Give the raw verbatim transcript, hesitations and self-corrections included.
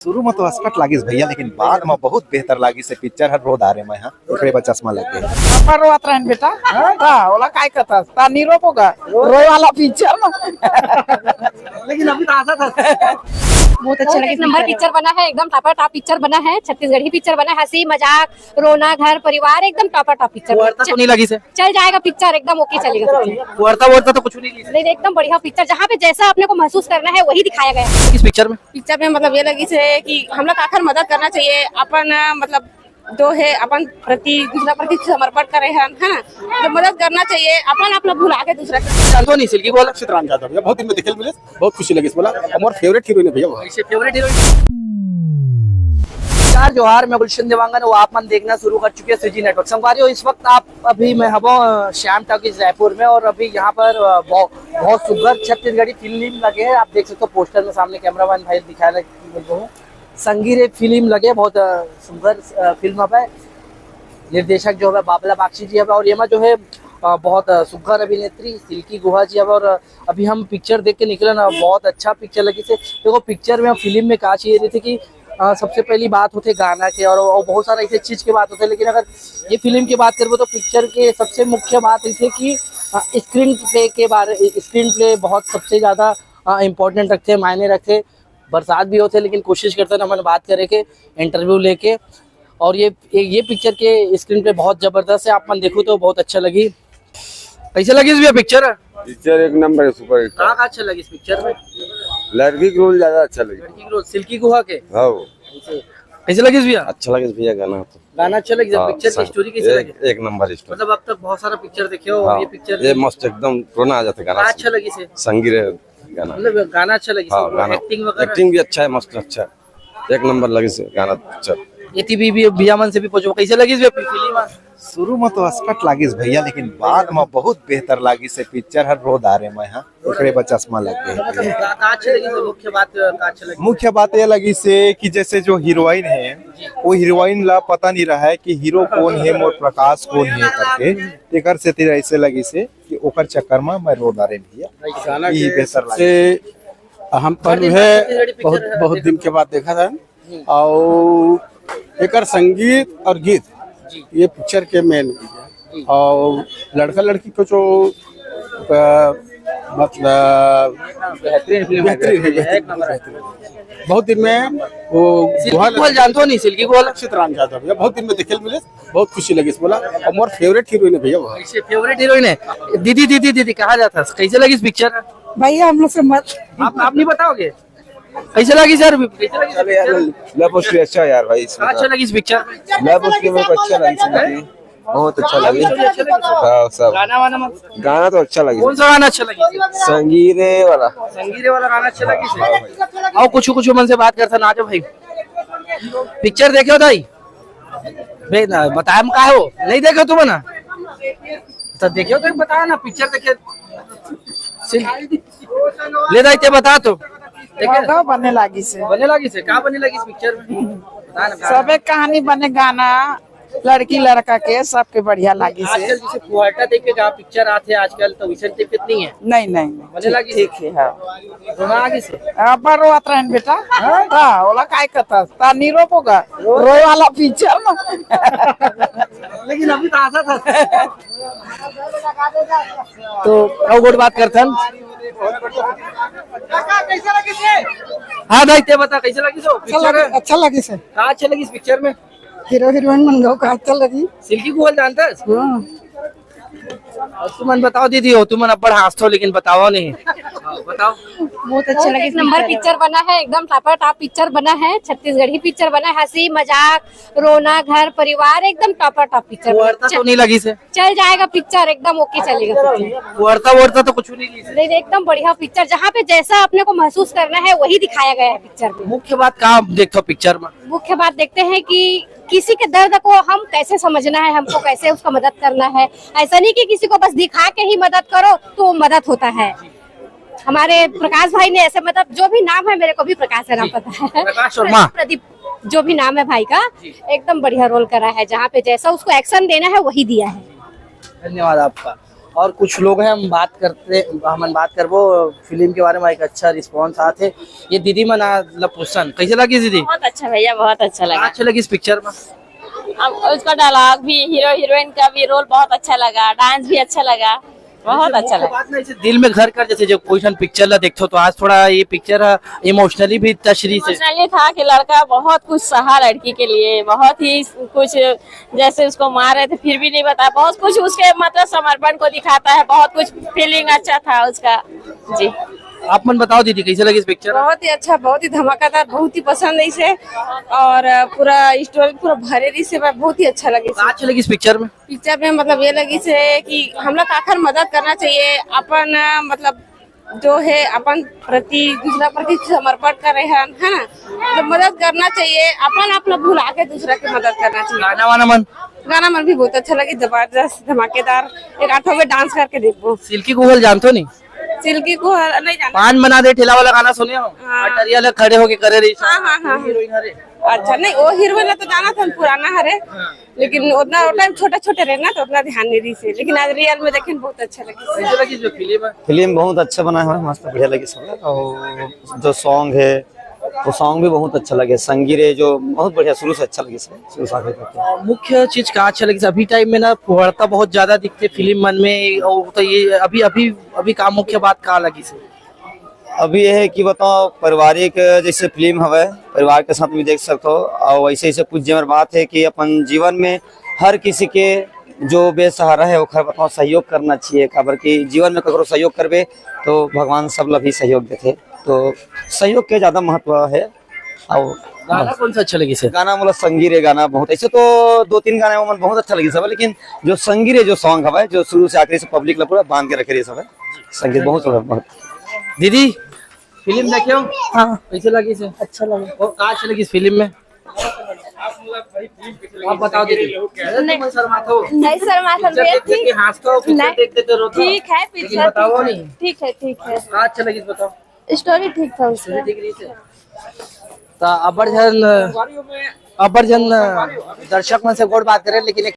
शुरू में तो असकट लागिस भैया, लेकिन बाद में बहुत बेहतर लागिस हे पिक्चर। हर रो डारे मैं, हाँ, ओकरे बर चश्मा लग गए। पापा रोवत रहन बेटा, हाँ, ओला काय कहता, ता नी रोबो गा, रोए वाला पिक्चर ना। लेकिन अभी तो आशा था। बहुत अच्छा लगे, एक नंबर पिक्चर बना है, एकदम टापा टाप पिक्चर बना है, छत्तीसगढ़ी पिक्चर बना है, हंसी मजाक, रोना, घर परिवार, एकदम टापा टाप पिक्चर। वर्ता तो नहीं लगी से? चल जाएगा पिक्चर, एकदम ओके चलेगा पिक्चर। वर्ता वर्ता तो कुछ नहीं लगी से? नहीं, एकदम बढ़िया पिक्चर, जहाँ पे जैसा अपने को महसूस करना है वही दिखाया गया है। इस पिक्चर में? पिक्चर में मतलब ये लगी से कि हम लोग आखिर मदद करना चाहिए, अपन मतलब जो है अपन प्रति दूसरा प्रति समर्पण करे हैं, है ना? तो मदद करना चाहिए, अपन आप लोग भुला के दूसरा के। जानतो नहीं सिल्की को अलग से। चित्रांश यादव भैया, बहुत दिन में देखे मिले, बहुत खुशी लगी इस बोला। और फेवरेट हीरोइन है भैया वो। ऐसे फेवरेट हीरोइन। नमस्कार, जोहार, मैं गुलशन देवांगन, वो आप मन देखना शुरू कर चुके हैं सीजी नेटवर्क। संगवारी हो, इस वक्त आप अभी मैं हबो, अ, श्याम टॉकीज रायपुर में, और अभी यहाँ पर, अ, बहु-, बहुत सुंदर छत्तीसगढ़ी फिल्म लगे है। आप देख सकते हो पोस्टर में, सामने कैमरामैन भाई दिखा रहे हैं। संगी रे फिल्म लगे, बहुत, अ, सुंदर, अ, फिल्म हवे। निर्देशक जो है बाबला बागची जी हवे, और एमा जो है, अ, बहुत, अ, सुघर अभिनेत्री सिल्की गुहा जी हवे। और, अ, अभी हम पिक्चर देख के निकले ना, बहुत अच्छा पिक्चर लगी से। देखो, पिक्चर में, फिल्म में का चाहिए रहिथे कि, अ, सबसे पहली बात होथे गाना के, और, और बहुत सारा ऐसे चीज के बात होथे, लेकिन अगर ये फिल्म की बात करबो तो पिक्चर के सबसे मुख्य बात रहिथे कि, अ, स्क्रीन प्ले के बारे, स्क्रीन प्ले बहुत सबसे ज्यादा, अ, इम्पोर्टेंट रखथे, मायने रखथे। बरसात भी होथे, लेकिन कोशिश करथन हमन बात करे के, इंटरव्यू लेके। और ये, ये, ये पिक्चर के स्क्रीन प्ले बहुत जबरदस्त है, आप मन देखो तो बहुत अच्छा लगी। कैसे लगी भैया पिक्चर? पिक्चर एक नंबर है, सुपर हिट। का, का अच्छा लगी इस पिक्चर में? लड़की के रोल ज्यादा अच्छा लगी। लड़की के रोल, सिल्की गुहा के। हाँ। कैसे लगी भैया? अच्छा लगे भैया गाना तो। गाना अच्छा लगे, हाँ, पिक्चर की सही। स्टोरी कैसे एक, लगी? एक नंबर स्टोरी। मतलब अब तक बहुत सारा पिक्चर देखे हो, हाँ, ये पिक्चर ये देखे? मस्त, एकदम रोना आ जाता गाना का सुन अच्छा के। लगी से? संगी रे गाना। मतलब गाना अच्छा लगे हाँ, से, गाना। एक्टिंग वगैरह? एक्टिंग भी अच्छा है, मस्त अच्छा है। एक नंबर लगी से गाना पिक्चर। एती भी, भी भैया मन से भी पूछो, कैसे लगी से फिल्म? शुरू में तो असकट लागिस भैया, लेकिन बाद में बहुत बेहतर लागिस हे पिक्चर। हर रो डारे मैं, हाँ, ओकरे बर चश्मा लग गए। मतलब का, का अच्छे लगी से? मुख्य बात का अच्छे लगी? मुख्य बात ये लगिस हे कि जैसे जो हीरोइन है, वो हीरोइन ला पता नहीं रहा है कि हीरो कौन है, मोर प्रकाश कौन है करके। एकर सेती ऐसे लगिस हे कि ओकर चक्कर में मैं रो डारे भैया। गाना यही के बेहतर लागे। से हम पर ये बहुत, बहुत दिन के बाद देखा था। और एकर संगीत और गीत, ये पिक्चर के मेन। और लड़का लड़की को जो, अ, मतलब बेहतरीन फिल्म है, बेहतरीन है, बेहतरीन, एक नंबर है। बेहतरीन। बहुत दिन में वो सिल्की गुहा को जानते हो नहीं, सिल्की को अलग चित्रांश यादव भैया, बहुत दिन में देखे मिले, बहुत खुशी लगी इस बोला। और मोर फेवरेट हीरोइन है भैया वो। ऐसे फेवरेट हीरोइन है। दीदी, दीदी, दीदी कहा जाता है, कैसे लगी इस पिक्चर? भैया हम लोग से मत। आप, आप नहीं बताओगे? कैसे लगी सर? कैसे लगी सर? अरे यार, लव स्टोरी अच्छा है यार भाई, इसमें अच्छा तो। लगी इस पिक्चर में? लव स्टोरी मेरे को अच्छा लगी इसमें। बहुत अच्छा लगी। अच्छा लगी। हाँ, सब। गाना वाना मत। गाना तो अच्छा लगी। कौन सा गाना अच्छा लगी? संगीरे वाला। संगीरे वाला गाना अच्छा लगी। हाँ भाई। आओ, कुछ कुछ मन से बात करता ना, आ जाओ भाई। पिक्चर देखे हो दाई? बे, ना, बताया हम का हो? नहीं देखे तुम ना? तो देखे हो तो बताया ना, पिक्चर देखे। सिल-, ले दाई, ते बता तो। देखे? हाँ, बने लागी से। बने लागी से? का बने लागी इस पिक्चर में? बता ना, का? सबे कहानी बने, गाना, लड़की लड़का के, सबके बढ़िया लागी से। आजकल जैसे फुहटा देख के का पिक्चर आथे आजकल, तो वैसे देख के नहीं है? नहीं, नहीं, नहीं। बने लागी से? ठीक है, हाँ। रोना आगी से? हाँ, पर रोवत रहन बेटा। हाँ, ओला काय कहता? ता नी रोबो गा। रोए वाला पिक्चर ना। लेकिन अभी तो आशा था। तो अउ गोठ बात करथन। हाँ दाई, ते बता, कैसे लगी सो अच्छा पिक्चर? लगी, अच्छा लगी से। का अच्छा लगी इस पिक्चर में? हीरो हीरोइन मन घलो का अच्छा लगी। सिल्की को जानता है? हाँ। अउ तुमन बताओ दीदी हो, तुमन अब्बड़ हाँसथो लेकिन बताओ नहीं। हाँ, बताओ। बहुत अच्छा लगे एक नंबर पिक्चर। पिक्चर बना है, एकदम टापा टाप पिक्चर बना है, छत्तीसगढ़ी पिक्चर बना है, हंसी मजाक, रोना, घर परिवार, एकदम टापा टाप पिक्चर। वर्ता तो नहीं लगी से? चल जाएगा पिक्चर, एकदम ओके चलेगा पिक्चर। वर्ता वर्ता तो कुछ नहीं लगी से? नहीं, नहीं, एकदम बढ़िया पिक्चर, जहाँ पे जैसा अपने को महसूस करना है वही दिखाया गया है पिक्चर में। मुख्य बात का देखते हो पिक्चर में? मुख्य बात देखते हैं कि किसी के दर्द को हम कैसे समझना है, हमको कैसे उसका मदद करना है। ऐसा नहीं कि किसी को बस दिखा के ही मदद करो तो मदद होता है। हमारे प्रकाश भाई ने ऐसे, मतलब, जो भी नाम है, मेरे को भी प्रकाश है नाम जी। पता है। प्रकाश वर्मा। प्रदीप, जो भी नाम है भाई का, जी। एकदम बढ़िया रोल करा है। जहाँ पे जैसा उसको एक्शन देना है, वही दिया है। धन्यवाद आपका। और कुछ लोग हैं, हम बात करते, हमन बात करबो फिल्म के बारे में। एक अच्छा रिस्पॉन्स आत हे। ये दीदी मन आ, मतलब, पूछन, कैसे लगी दीदी? बहुत अच्छा भैया, बहुत अच्छा लगा। अच्छा लगी इस पिक्चर में? अब उसका डायलॉग भी, हीरो हीरोइन का भी रोल बहुत अच्छा लगा, डांस भी अच्छा लगा, बहुत अच्छा लगा। बात ना, इसे दिल में घर कर, जैसे जो कोई सन पिक्चर ला देखथो, तो आज थोड़ा ये पिक्चर इमोशनली भी टच रही से। इमोशनली था कि लड़का बहुत कुछ सहा लड़की के लिए, बहुत ही कुछ, जैसे उसको मार रहे थे फिर भी नहीं बताया, बहुत कुछ उसके, मतलब, समर्पण को दिखाता है, बहुत कुछ फीलिंग अच्छा था उसका। जी। आप मन बताओ दीदी, कैसे लगी इस पिक्चर? बहुत ही अच्छा, बहुत ही धमाकेदार, बहुत ही पसंद है इसे। और पूरा स्टोरी पूरा भरे रही से, बहुत ही अच्छा लगे। का अच्छा लगी इस पिक्चर में? पिक्चर में, मतलब, ये लगी से कि हम लोग आखिर मदद करना चाहिए अपन, मतलब, जो है अपन प्रति, दूसरा प्रति समर्पण कर रहे हैं, है ना? तो मदद करना चाहिए, अपन अपना भुला के दूसरा की मदद करना चाहिए। गाना वाना मन? गाना मन भी बहुत अच्छा लगे, जबरदस्त, धमाकेदार। एक आठों में डांस करके देखो। सिल्की कोहल जानते हो नहीं? सिल्की कोहल नहीं जानते। पान बना दे ठेला वाला गाना सुने हो? हाँ। अटरिया लग खड़े होके करे रही। हाँ, हाँ, हाँ, हाँ। हीरोइन हरे। अच्छा, नहीं, वो हीरोइन तो जाना था, पुराना हरे। हाँ। लेकिन उतना, वो टाइम छोटे छोटे रहे ना, तो उतना ध्यान नहीं रही से। लेकिन आज रियल में देखें, बहुत अच्छा लगे। कैसे लगी जो फिल्म है? फिल्म बहुत अच्छा बना है, मस्त, बढ़िया लगी सब। और जो सॉन्ग है, वो सॉन्ग भी बहुत अच्छा लगे। संगी रे जो बहुत बढ़िया, शुरू से अच्छा लगे सब, शुरू से आखिर तक। मुख्य चीज का अच्छा लगे, अभी टाइम में ना फुहड़ता बहुत ज्यादा दिखते फिल्म मन में, और तो ये अभी, अभी, अभी का मुख्य बात का लगी से? अभी ये है कि बताओ, पारिवारिक जैसे फिल्म हवे, परिवार के साथ भी देख सकते हो। और वैसे ऐसे कुछ जेमर बात है कि अपन जीवन में हर किसी के जो बेसहारा है, ओकर बताओ सहयोग करना चाहिए, काबर कि जीवन में ककरो सहयोग करबे तो भगवान सब ला भी सहयोग देथे। तो सहयोग के ज्यादा महत्व है। और गाना कौन सा अच्छा लगी से? गाना मोला संगी रे गाना बहुत, ऐसे तो दो तीन गाना मन बहुत अच्छा लगी सब, लेकिन जो संगी रे जो सॉन्ग हवे, जो शुरू से आखिरी से पब्लिक ला पूरा बांध के रखे रहे सब है। संगीत बहुत, बहुत। दीदी, फिल्म देखे हो? हाँ। कैसे लगी से? अच्छा लगा। और का अच्छा लगी इस फिल्म में? आप बताओ दीदी। नहीं। तुम शर्माते हो? नहीं शर्माते पिक्चर भैया, देख देख के ठीक। हंसते हो, पिक्चर नहीं। देख देख के रोते हो? ठीक है, लेकिन पिक्चर बताओ ठीक है। नहीं। ठीक है, ठीक है। का अच्छा लगी, बताओ। स्टोरी ठीक था उसका। स्टोरी ठीक रही से? तो अबर जन, अबर जन दर्शक मन से गोठ बात करे, लेकिन एक